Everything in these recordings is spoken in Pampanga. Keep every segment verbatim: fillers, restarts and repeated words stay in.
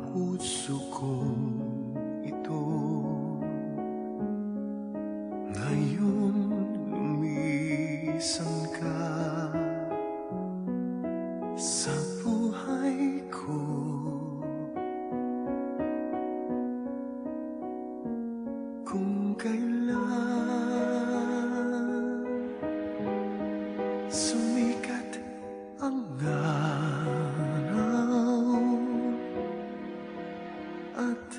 Puso kong ito, ngayun lumisan ka sa buhay ko. Kung kailan sumikat ang araw at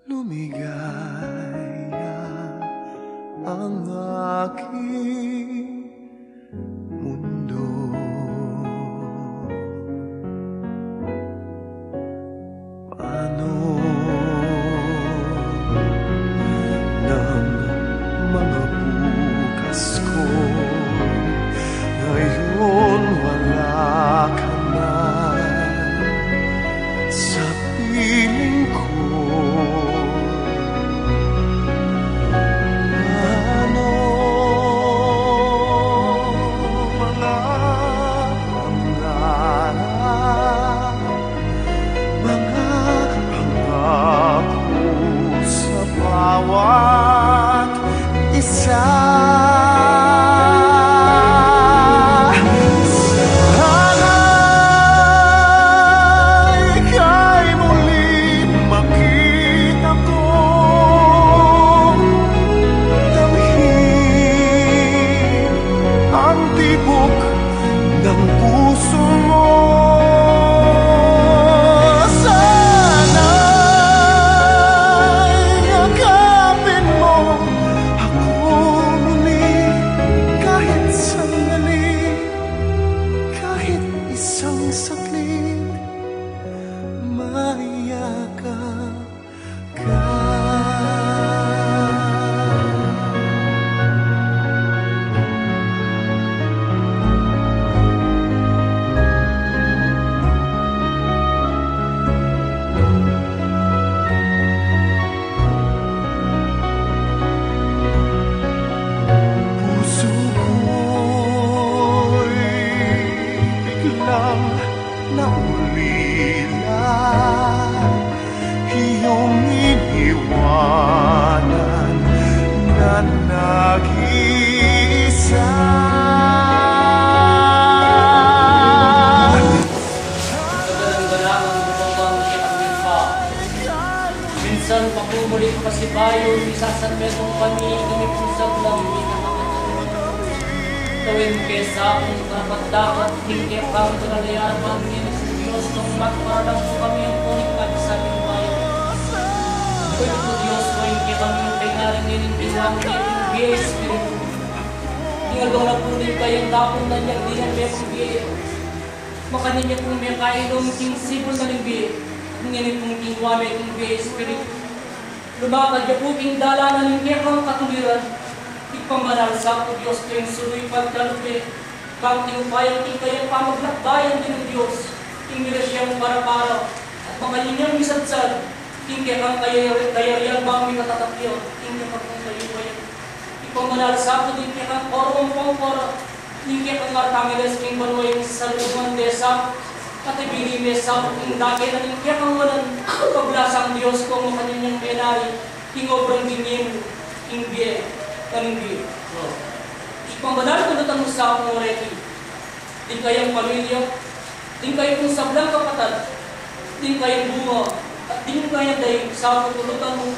lumigaya ang aking mundo. Paano ng mga bukas ko? Ngayon wala ka na sa piling ko. Ano mga pangarap, mga pangako sa bawat isa. Sana'y ika'y muli makita kong damhin ang tibok ng puso mo. Sana'y yakapin mo ako muli kahit sandali, kahit isang saglit, mayakap ka. Puso ko'y biglang naulila, iyong iniwanan na nag-iisa. Minsan, pakumuli ka pa si bayu, isasanmetung kami, kami pung sablang di ka makatulog. Tawin ke sa akung karapat-dapat, king kekang kalayapan, ngeni, Dios, nung magparadang pu kami, ang kuning nagsabi bayu. Pwede pu, Dios, kuning kekang pengaring ngeni, bilang ngeni, Espiritu. King aldo na pu ning kayang dapun na niyang dinan me pung bie. Makanyan ya pung mekainum king sibul na ning bie, ngeni pung king wame king bie Espiritu. Lumakad ya pu king dalan na ning kekang katuliran. Ipambanal sa pu Dios ko ing sulu ning pagkalub mi, bang king upaya king kayang pamaglakbayan ning Dios, ing mirasyang para-para, at makanyan yang misadsad king kekang kayari-, kayarian bang mikatatakya king kekang kayupayan. Ipambanal sa pu ding kekang koro ampong koro, ding kekang arkangeles king banua ing salubungan de sa pu, at ibie me sa pu king dake na ning kekang wanan, paglasang Dios ko, makanyan yang menari king obrang binye mu king bie na ning bie. Ipambanal ku na tamu sa pu, O Rey, ding kayang pamilya, ding kayu pung sablang kapatad, ding kayang bunga, at ding kayang daig sa pu, tulutan mu.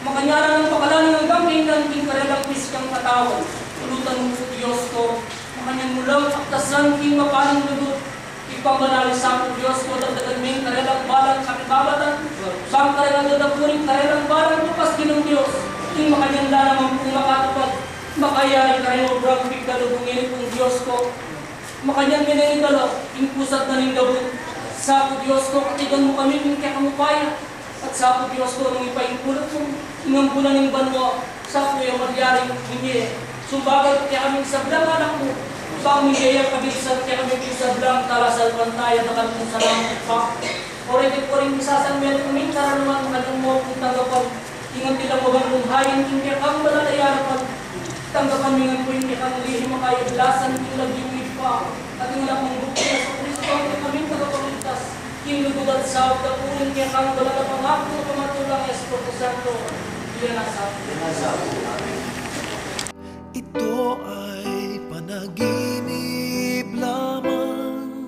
Makanyan nang pakalangan anggang kaynan king karelang pisikang katawan, tulutan mu pu Dios ko, makanyan mu lang aktasan king mapaning lugud. Ipambanal sa pu Dios ko, dagdagan me ing karelang balang kapibabatan, bang karelang dadapuan ing karelang balang tukas king Dios, ing makanyan la naman pung makatupad, makayari kareng obrang pigkalub mu ngeni pung Dios ko. Makanyan me neng idala ing pusad na ning gabut. Sa pu Dios ko, katigan mu kami king kekang upaya. At sa pu Dios ko, nung ipainkulut mu ing ampunan ning banua, sa pu yang malyari king bie, sumbagat kekaming sablang anak mu, bang mibie yang kabisan kekami king sablang talasalpantaya. Dakal mung salamat, Ibpa. O Rey, king kuring misasanmetung ning karanuan, makanyan mu pung tanggapan ing anti lang mabanlung hain king kekang banal a arapan. Tanggapan mu ngan pu ing kekang lihim a kayablasan king lagyu mu, Ibpa, at ing Anak mung bugtung a Jesucristo, a kekaming Tagapagligtas, king lugud at Sabi na pu rin kaya kang wala na pamangku, pamatulang Espiritu Santo, bilang sa. Bilang sa. Amen. Ito ay panaginip lamang,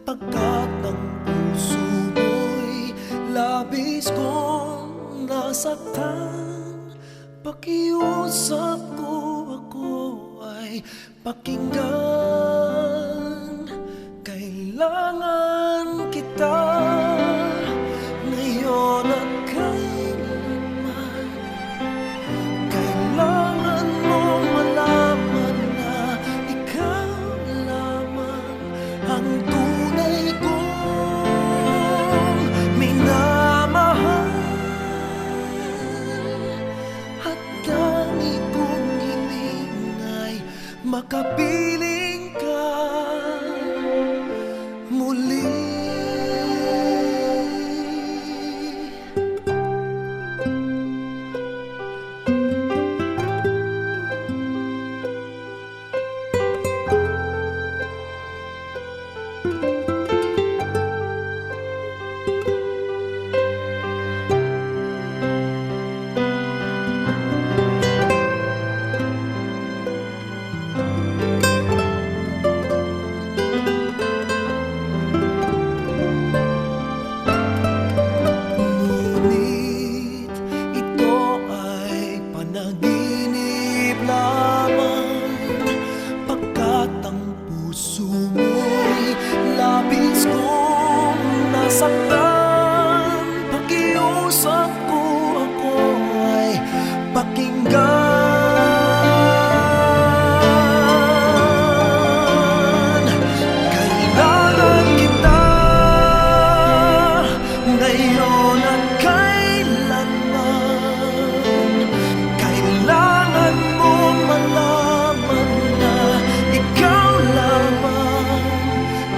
pagkat ang puso mo'y labis kong nasaktan. Pakiusap ko, ako ay pakinggan, kailangan kita ngayon at kailanman. Kailangan mong malaman na ikaw lamang ang tunay kong minamahal. At tangi kong hiling ay makapiling ka muli. Ngunit ito ay panaginip lamang, pagkat ang puso mo'y labis kong nasaktan. Pakiusap ko, ako ay pakinggan. Kailangan kita ngayon at kailanman. Kailangan mo malaman na ikaw lamang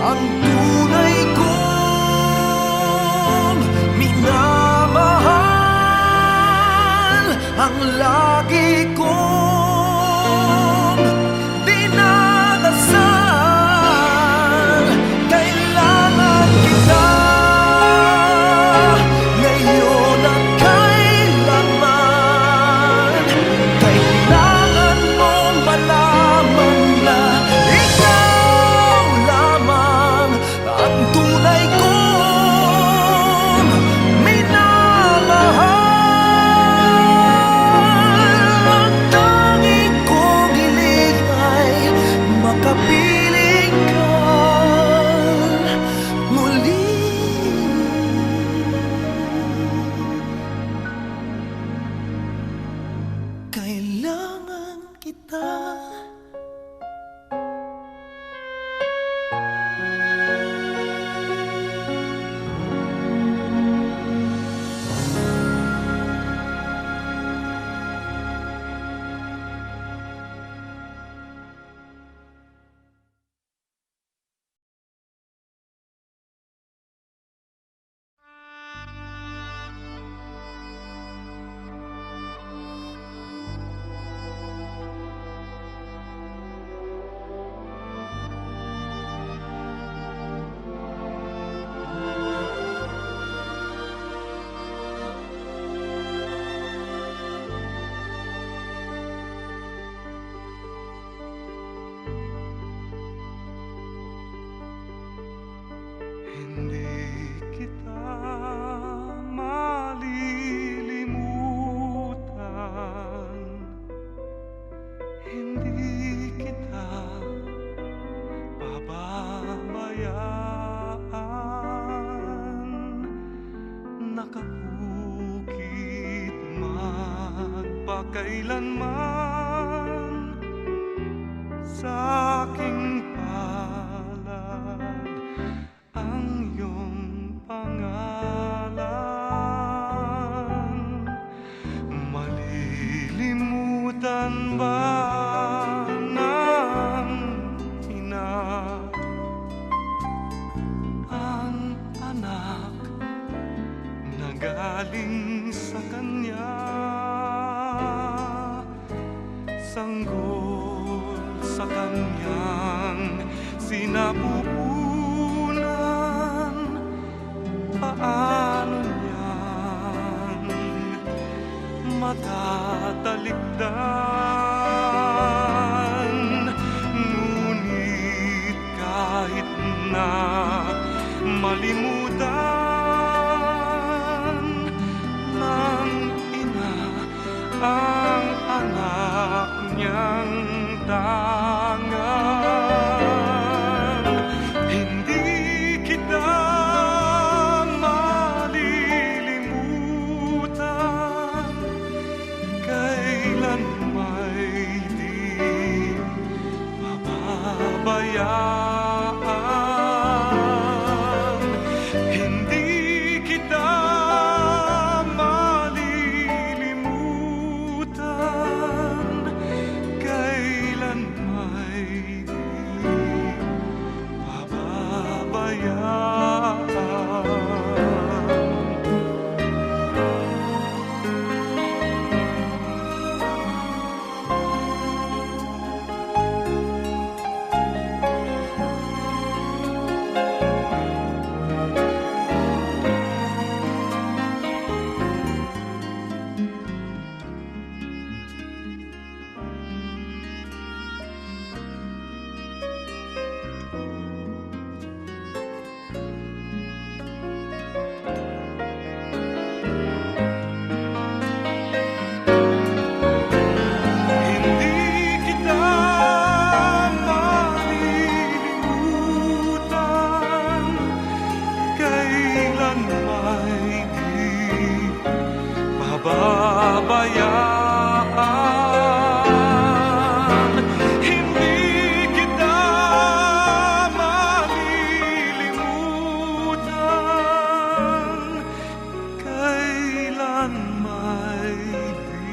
ang tunay kong minamahal. Ang lagi kong dinadasal, kailangan kita ngayon at kailanman. Kailangan mong malaman na ikaw lamang ang tunay kong minamahal. Ang tangi kong hiling ay makapiling ka muli. Kailangan kita. Hindi kita malilimutan, hindi kita pababayaan. Nakapukit magpakailanman, sa aking palad ang iyong pangalan. Malilimutan ba ng ina ang anak na galing sa kanya? Sanggol sa kanyang sinapupunan, pa matatalikdan. Ngunit kahit na malimutan ng ina ang anak niyang tangan, hindi kita malilimutan. Kailan may di pababayaan. Hindi kita malilimutan. Kailan may di pababayaan. Hindi kita malilimutan, kailan may di pababayaan. Hindi kita malilimutan, kailan may di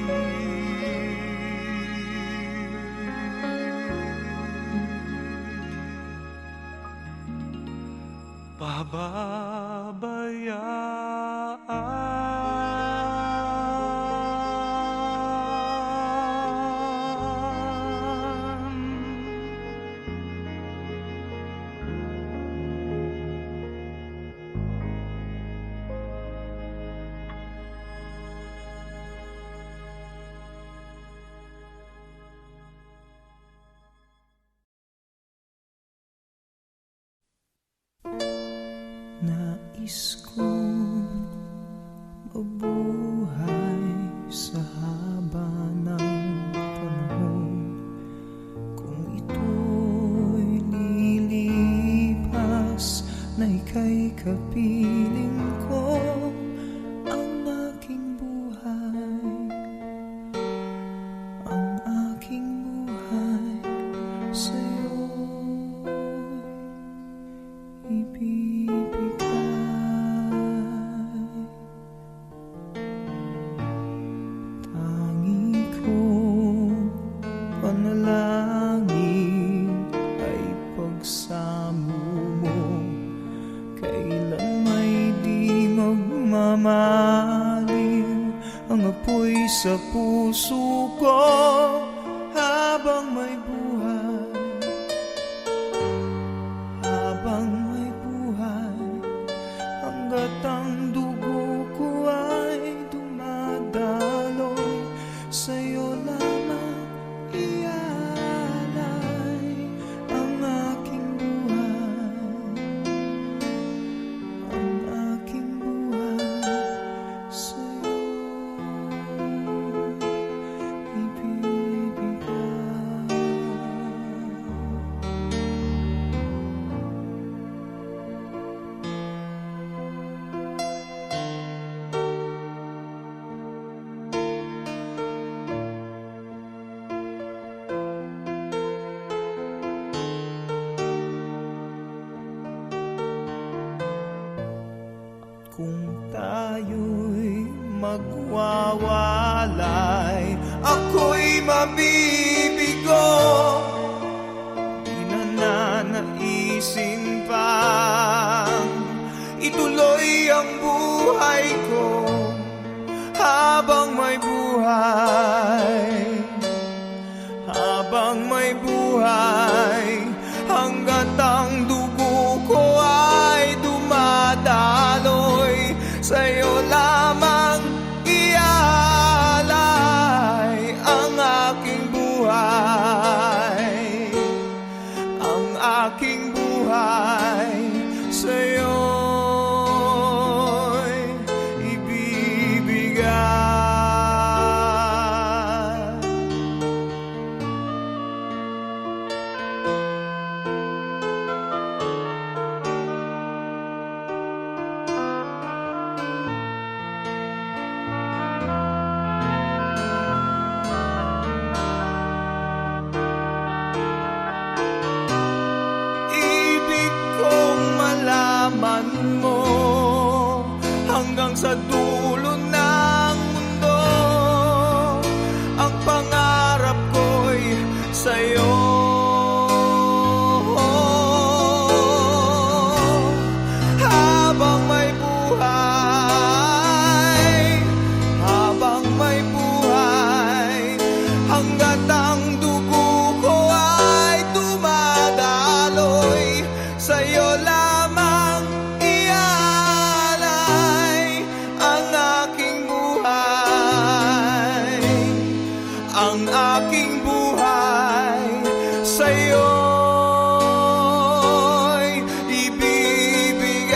pababayaan. Nais kong mabuhay sa haba ng panahon. Kung ito'y lilipas na ika'y kapiling ko, ang aking buhay, ang aking buhay sa'yo ibibigay. Tangi kong panalangin ay pagsamo mo, kailan may di magmamaliw ang apoy sa puso ko. Habang may buhay, habang may buhay, hanggat ang dugo ko ay dumadaloy, sa'yo lamang ialay ang aking buhay, ang aking buhay sa'yo ibibigay. Kung tayo'y magwawalay, ako'y mabibigo. Di na nanaisin pang ituloy ang buhay ko habang may buhay. Habang may buhay, hanggat ang dugo ko ay dumadaloy, sa'yo lamang iaalay. Sa dulo ng mundo, ang pangarap ko'y sa'yo. Habang may buhay, habang may buhay, hanggat ang dugo ko ay dumadaloy, sa'yo lamang iaalay ang aking buhay, ang aking buhay sa'yo'y ibibigay.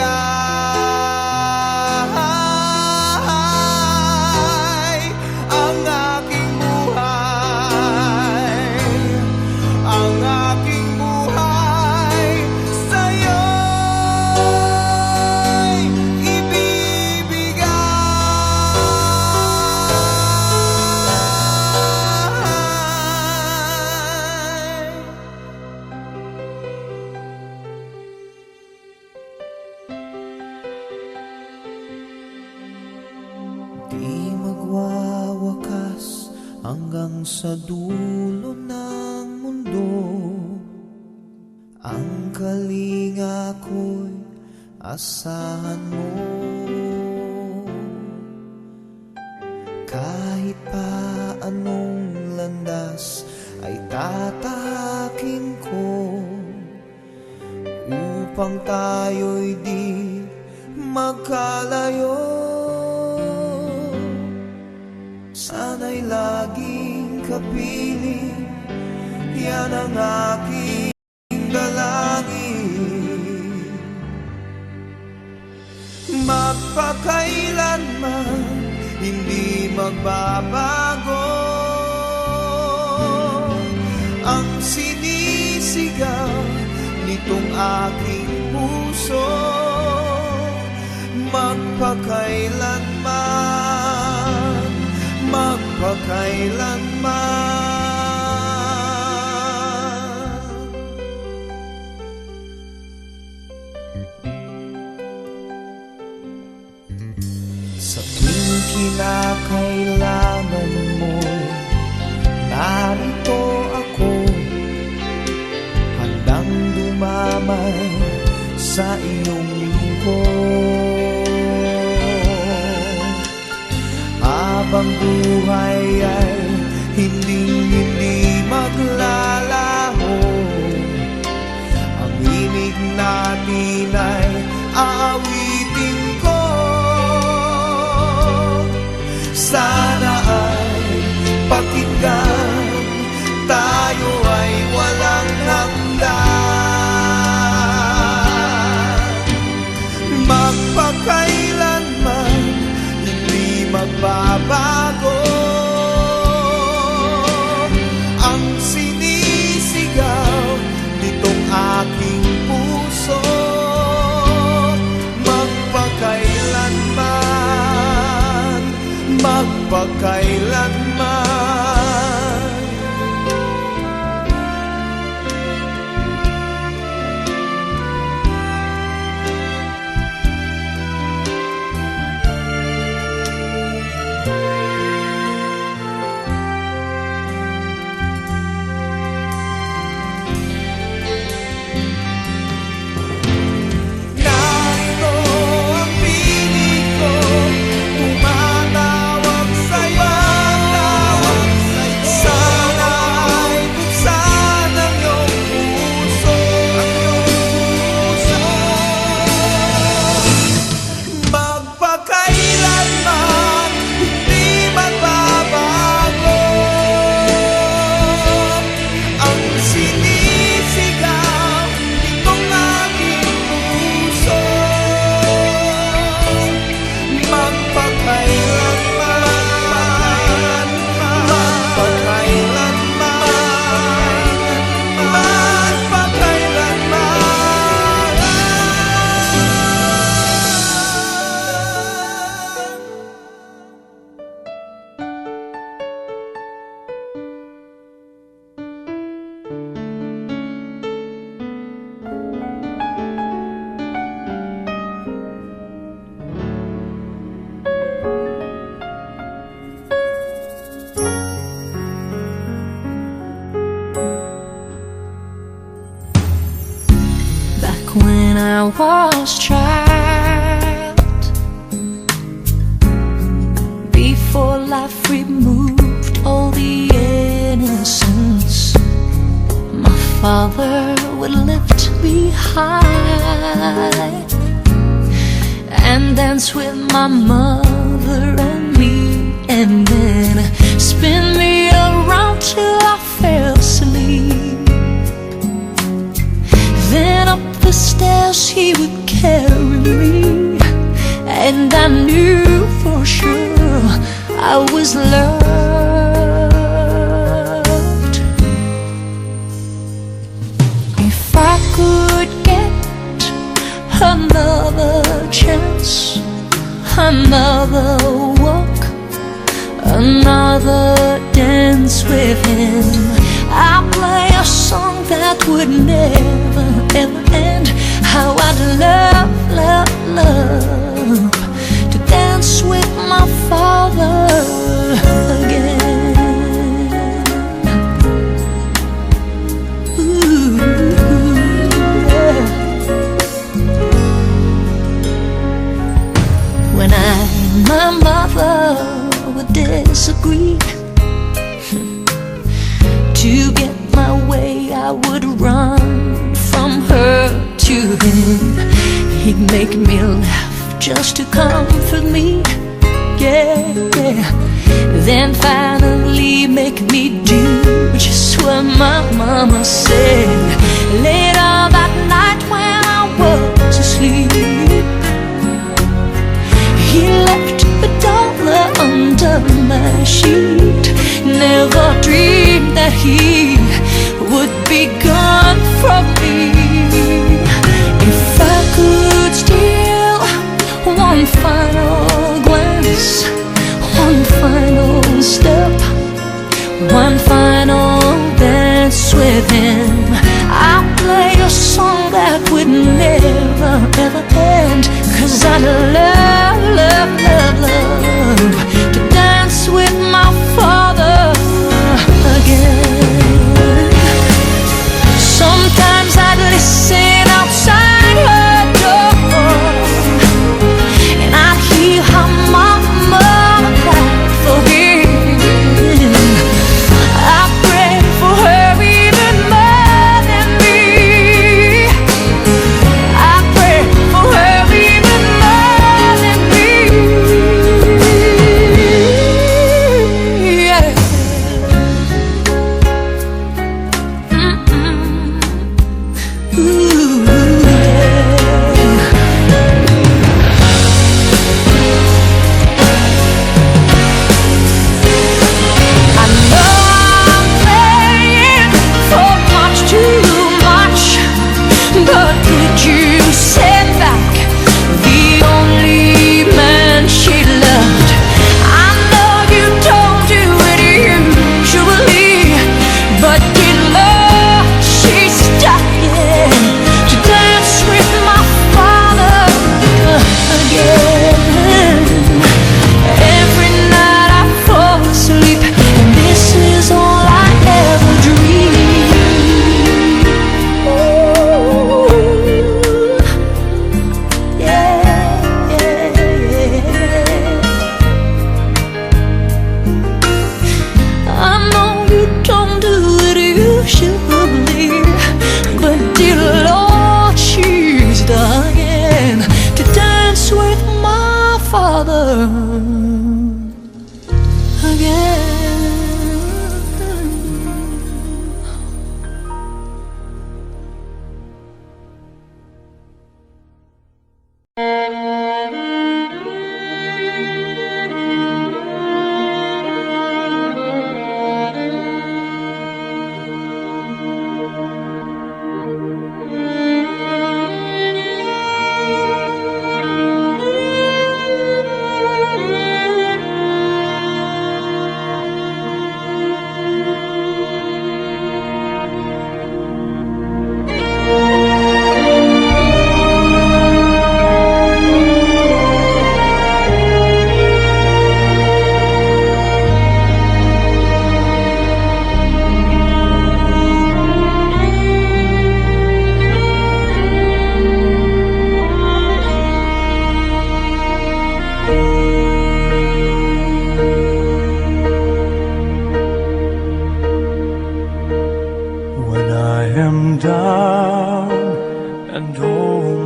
Ang aking buhay, ang aking buhay sa'yo'y ibibigay. Di magwawakas hanggang sa dulo ng mundo, ang kalinga ko'y asahan mo. Kahit pa anong landas ay tatahakin ko, upang tayo'y di magkalayo. Sana'y laging kapiling, yan ang aking dalangin. Magpakailanman hindi magbabago ang sinisigaw nitong aking puso. Magpakailanman, magpakailanman. Sa tuwing kinakailangan mo, narito ako, handang dumamay sa iyong lingkod. Habang buhay ay hinding-hindi maglalaho, ang himig natin ay aawitin ko. Sana ay pakinggan, tayo ay walang hanggan. Magpakailanman hindi magbabago ang sinisigaw nitong aking puso. I was child, before life removed all the innocence, my father would lift me high and dance with my mother and me, and then spin me around till I fell asleep. Then up the stairs he would carry me, and I knew for sure I was loved. If I could get another chance, another walk, another dance with him, I'll play a song that would never ever end. How I'd love, love, love to dance with my father again. Ooh, yeah. When I and my mother would disagree, to get my way, I would run from her to him. He'd make me laugh just to comfort me. Yeah, yeah. Then finally make me do just what my mama said. Later that night when I was asleep, he left a dollar under my sheet. Never dreamed that he would be gone from me. If I could steal one final glance, one final step, one final dance with him, I'll play a song that would never ever end. 'Cause I'd love, love, love, love to dance with my father again. Sometimes I'd listen outside her door, and I'd hear her mama cry for him. I pray for her even more than me. I pray for her even more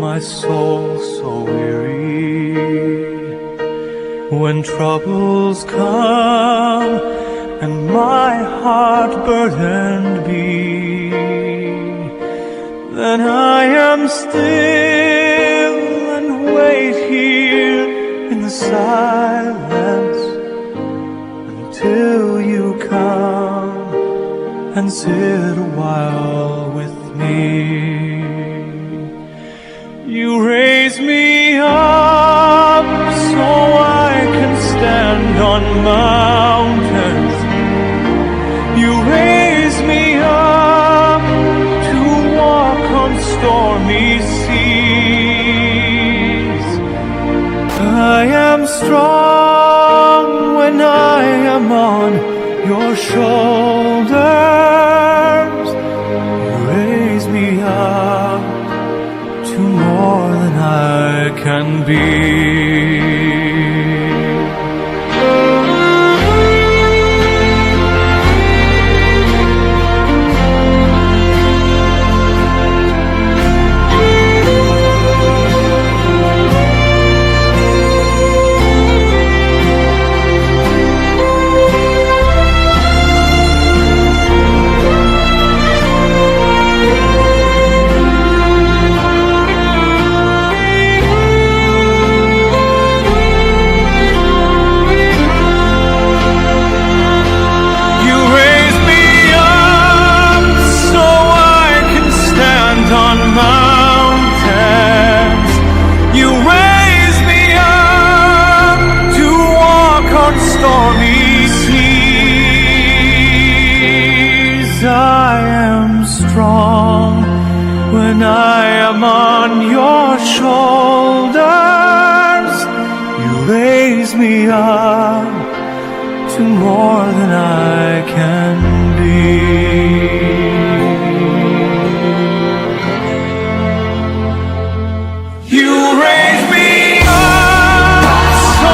My soul so weary, when troubles come and my heart burdened be, then I am still and wait here in the silence until you come and sit a while with me. You raise me up so I can stand on mountains. You raise me up to walk on stormy seas. I am strong when I am on your shoulders. You raise me up to more than I can be. You raise me up so I can stand on mountains. You raise me up to walk on stormy seas. I am strong when I am on your shoulders. You raise me up to more than I can be. You raise me up so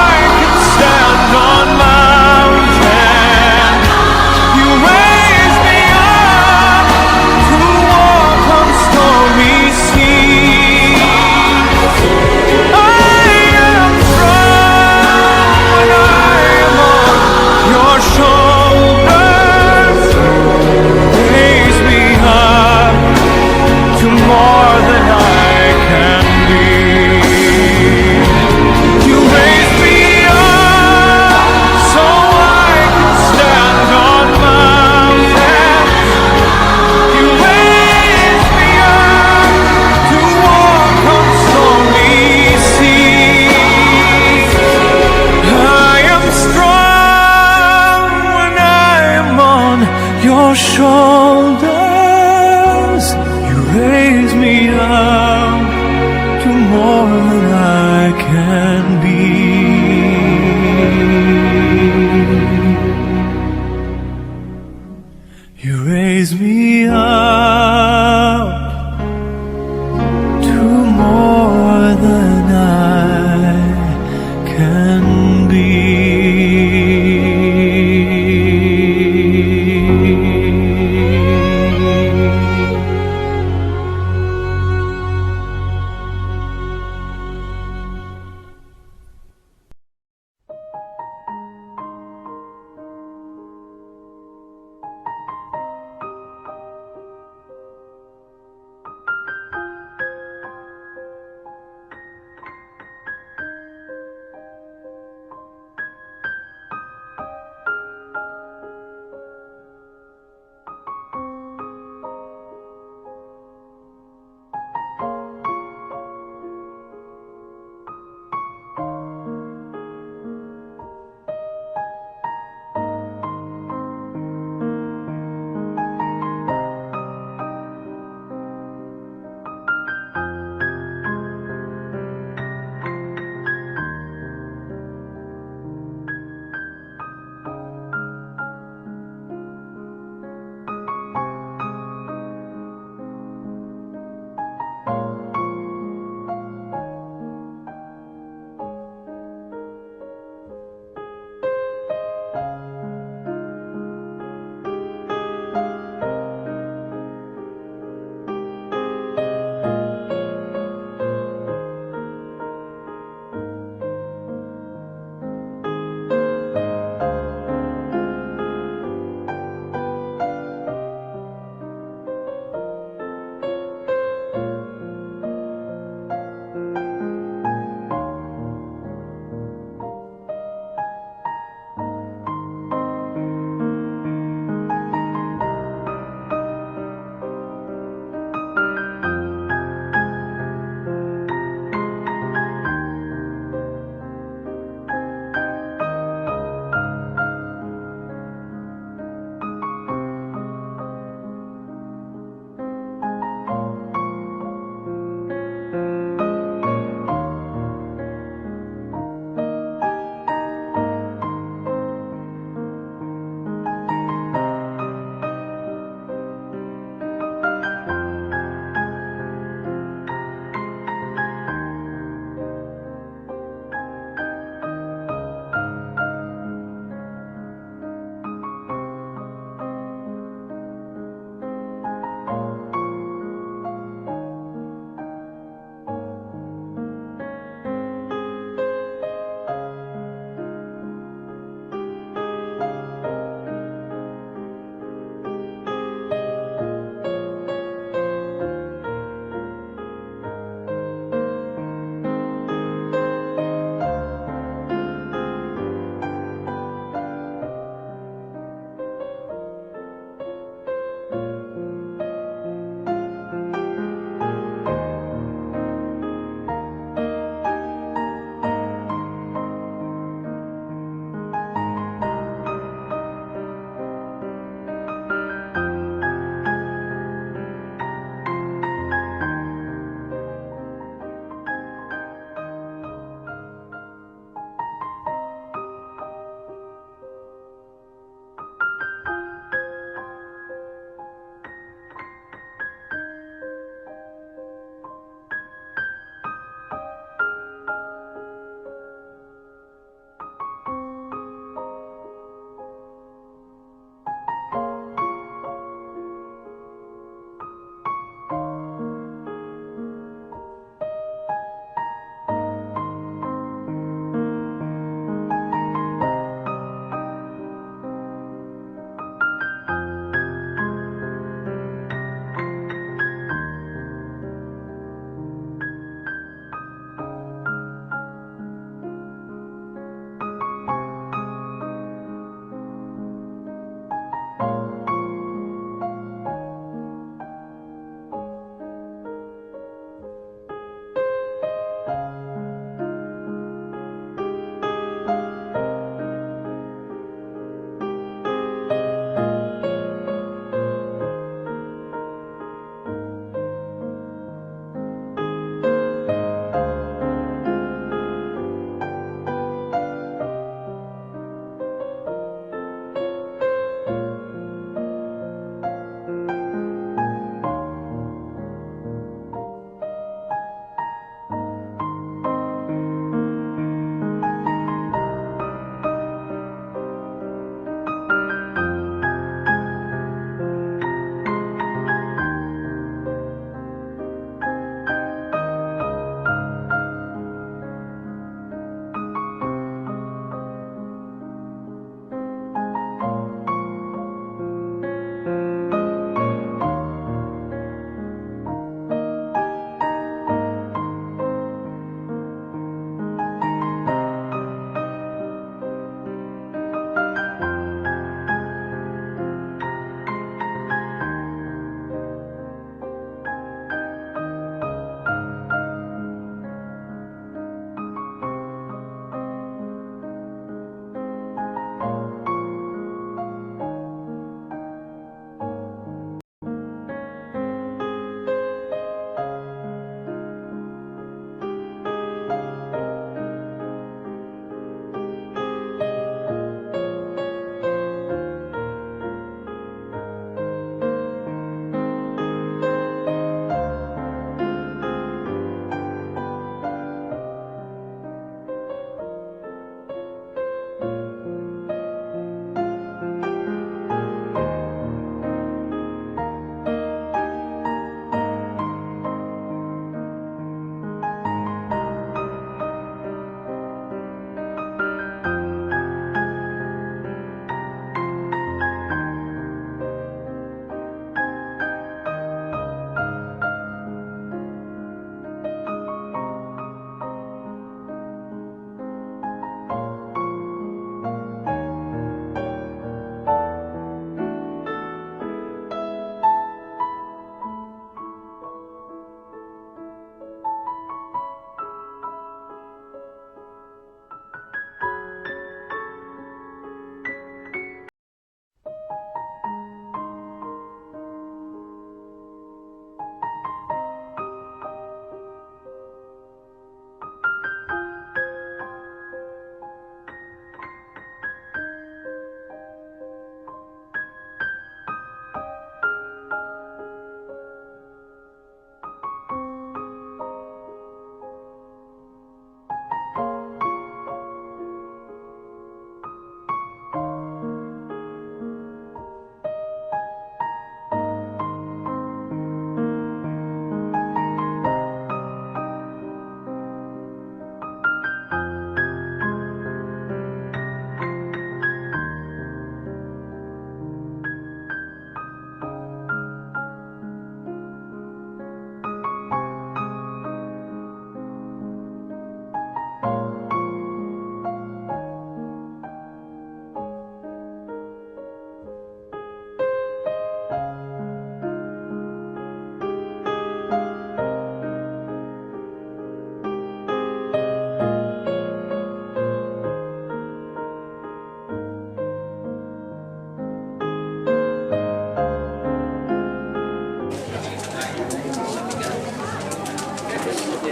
I can stand on mountains. You raise me up to walk on stormy seas. I am strong when I am on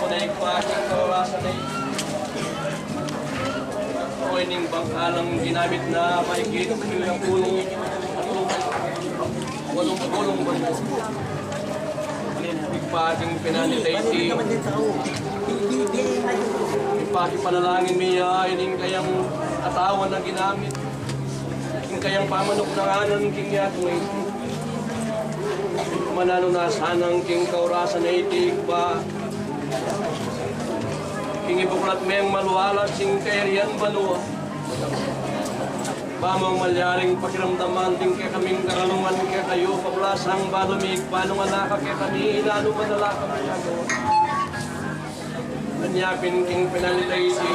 Kunay pa, sa orasan a iti, o ining bangkalang ginamit na maigit king pulung, walung pulung banua. Ibpa, king pinanit a iti, ipakipanalangin mi ya ining kayang katawan a ginamit king kayang pamanuknangan king yatu a iti. Mananu na sanang king kaorasan a iti, Ibpa, king ibuklat meng malualas ing kayarian banua, ba mung malyaring pakiramdaman ding kekaming karalungan kekayu, pablasang balu mi, Ibpa, nung ala ka kekami, nanu man ala kami, ano. Anya pin king pinanit a iti,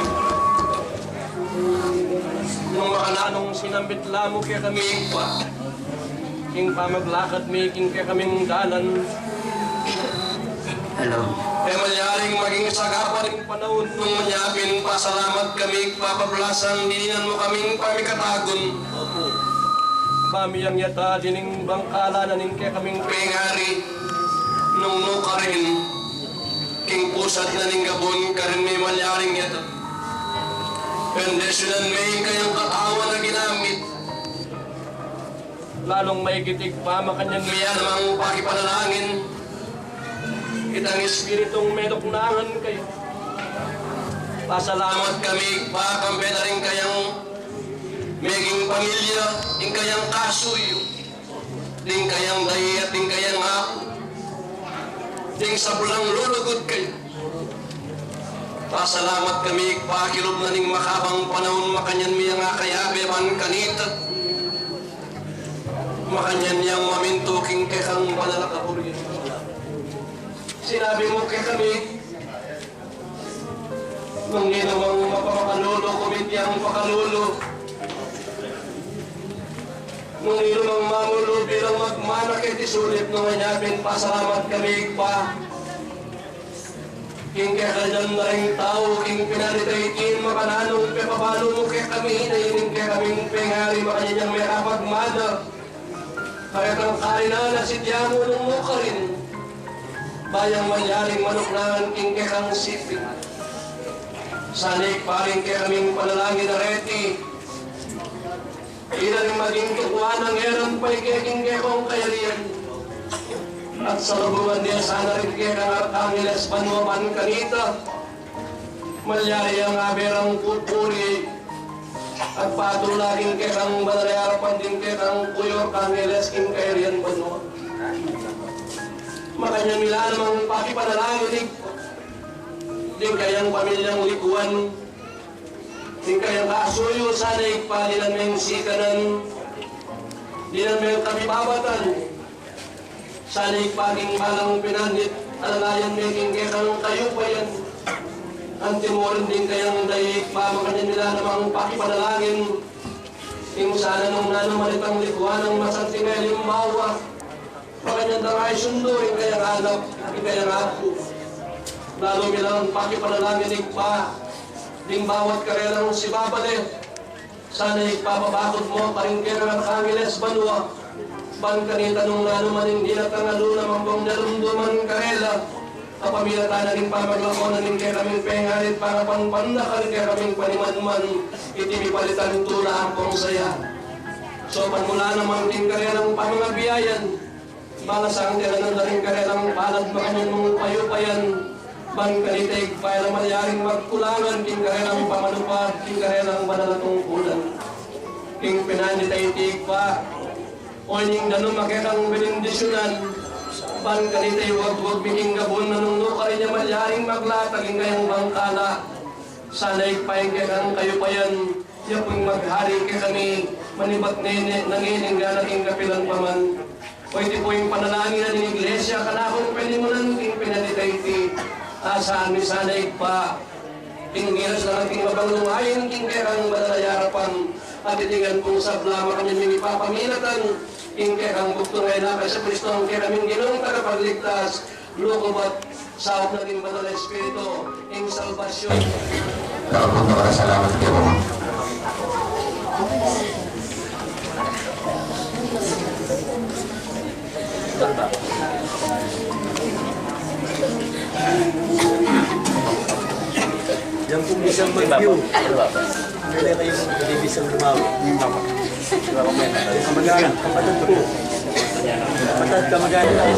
nung makananung sinambit la mu kekami, Ibpa, king pamaglakad mi king kekaming dalan, e malyaring maging sagapa ring panaun nung anya pin pasalamat kami, Ibpa, pablasang dinan mu kaming pamikatagun. Ba mi yang yata dining bangkalan a ning kekaming pengari, nung nukarin king pusad na ning gabun, karin mi malyaring yata bendisyunan mi ing kayang katawan a ginamit. Lalung maigit, Ibpa, makanyan mi ya namang pakipanalangin itang espiritung menuknangan kaya. Pasalamat kami, Ibpa, kambe na ring kayang meging pamilya, ing kayang kasuyu, ding kayang dai at ding kayang apu, ding sablang lulugud kaya. Pasalamat kami, Ibpa, kilub na ning makabang panaun, makanyan mi yang akayabe ban kanita, makanyan yang mamintu king kekang banal a kaburian. Sinabi mu kekami, nung ninu mang mapamakalulu, kumit yang pakalulu. Nung ninu mang mamulu bilang magmana keti sulip, nung anya pin pasalamat kami, Ibpa, king kekang dayang tau, king pinanit a iti, makananu ing pepabalu mu kekami, ing kekaming pengari, makanyan yang mekapagmana karetang karinan a sitiamu nung nukarin, ba yang malyaring manuknangan king kekang siping. Sana, Ibpa, ing kekaming panalangin a reti, ila ring maging tukuan a ngeran pa ike king kekong kayarian. At salubungan de sana ring kekang arkangeles banua ban kanita, malyari yang abe rang pupuri at patula king kekang banal a arapan ding kekang kuyu arkangeles king kayarian banua. Makanyan mi la namang pakipanalangin, Ibpa, ding kayang pamilyang likuan, ding kayang kasuyu, sana, Ibpa, dinan meng sikanan, dinan meng kabibabatan. Sana, Ibpa, king balang pinanit, alalayan me king kekang kayupayan. Antimo rin ding kayang dai, Ibpa, makanyan mi la namang pakipanalangin, ing sana nung nanu man itang likuan nang masanting a alimbawa, makanyan da nang isundo ing kayang anak, ing kayang apu. Lalu mi lang pakipanalangin, Ibpa, ding bawat karelang sibabale. Sana, Ibpa, pabakud mu karing kekang arkangeles banua ban kanita, nung nanu man ing dinatang a luna, ampong darumduman karela, kapamilatan na ning pamaglako na ning kekaming pengari at pangapanpan na karing kekaming panimanman, iti mipalitan tula ampong saya. Saupan mu la naman king karelang pamangabiayan, Malasang tinanan da ring karelang palad makanyan mung payupayan, ban kanita Ibpa, e la malyaring magkulangan king karelang pamanupad king karelang banal a tungkulan. King pinan dita iti Ibpa, o ining danum a kekang benindisyunan, ban kanita iwagwag mi king gabun a nung nukarin ya malyaring maglatag ing kayang bangkala. Sana Ibpa ing kekang kayupayan, ya pu ing maghari kekami, manibat nene, nangini ngana king kapilan pa man. O iti pu ing panalangin na ning Iglesia, kanakung penimunan king pinan dita iti, asahan mi sana Ibpa, ing miras na king mabang luwaing king kekang banal a yarapan, at iti ngan pung sabla makanyan ming ipapamilatan, king kekang bugtung a Anak a Jesucristo, ing kekaming Ginung Tagapagligtas, lugud at saup na ning Banal a Espiritu, ing salbasyon. Dakal pung dakal a salamat keyu, Ama. Yan pong isang bagyo. Pwede kayo pong pag-ibisang lumawa. Kamag-anak, kapatid po. Kapatid, kamag-anak.